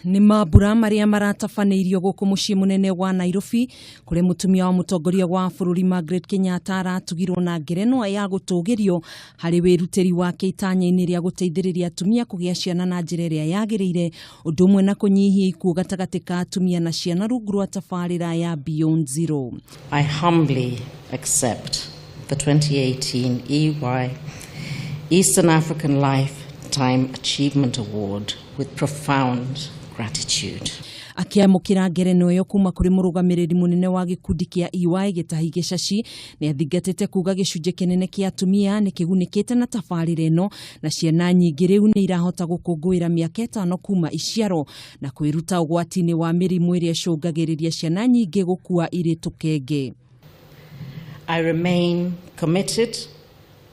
Nĩ mambura marĩa maratabanĩirio gũkũ mũciĩ mũnene wa Nairobi, kũrĩa mũtumia wa mũtongoria wa bũrũri Margaret Kenyatta aratugirwo na ngerenwa ya gũtũgĩrio harĩ wĩrutĩri wake itanya-inĩ rĩa gũteithĩrĩria atumia kũgĩa ciana na njĩra ĩrĩa yagĩrĩire, ũndũ ũmwe na kũnyihia ikuũ gatagatĩ ka atumia na ciana rungu rwa tabarĩra ya Beyond Zero. I humbly accept the 2018 EY Eastern African Lifetime Achievement Award with profound gratitude. Akĩamũkĩra ngerenwa ĩyo kuma kũrĩ mũrũgamĩrĩri mũnene wa gĩkundi kĩa EY Gĩtahi Gĩcaci, nĩ athingatĩte kuga gĩcunjĩ kĩnene kĩa atumia nĩ kĩgunĩkĩte na tabarĩra ĩno, na ciana nyingĩ rĩu nĩ irahota gũkũngũĩra mĩaka 5 kuma iciaro na kwĩruta ũgwati-inĩ wa mĩrimũ ĩrĩa ĩcũngagĩrĩria ciana nyingĩ gũkua irĩ tũkenge. I remain committed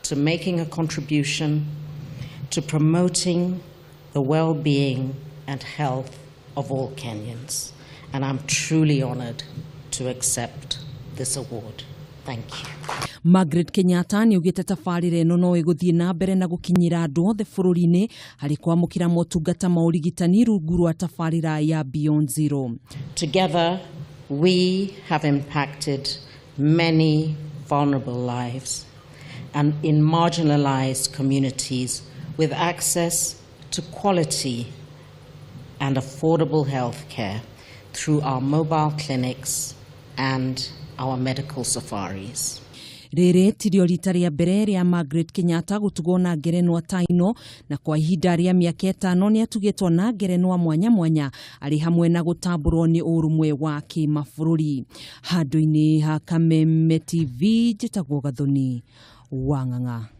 to making a contribution to promoting the well-being and health of all Kenyans, and I'm truly honored to accept this award. Thank you. Margaret Kenyatta nĩ augĩte tabarĩra ĩno no ĩgũthiĩ na mbere na gũkinyĩra andũ othe bũrũri-inĩ harĩ kwamũkĩra motungata ma ũrigitani rungu rwa tabarĩra ya Beyond Zero. Together, we have impacted many vulnerable lives and in marginalized communities with access to quality and affordable health care through our mobile clinics and our medical safaris. Rĩrĩ tirio rita rĩa mbere rĩa Margaret Kenyatta gũtugwo na ngerenwa ta ĩno, na kwa ihinda rĩa mĩaka 5 nĩ atugĩtwo na ngerenwa mwanya mwanya arĩ hamwe na gũtambũrwo nĩ ũrũmwe wa kĩmabũrũri. Handũ-inĩ ha Kameme TV, njĩtagwo Gathoni Wang'ang'a.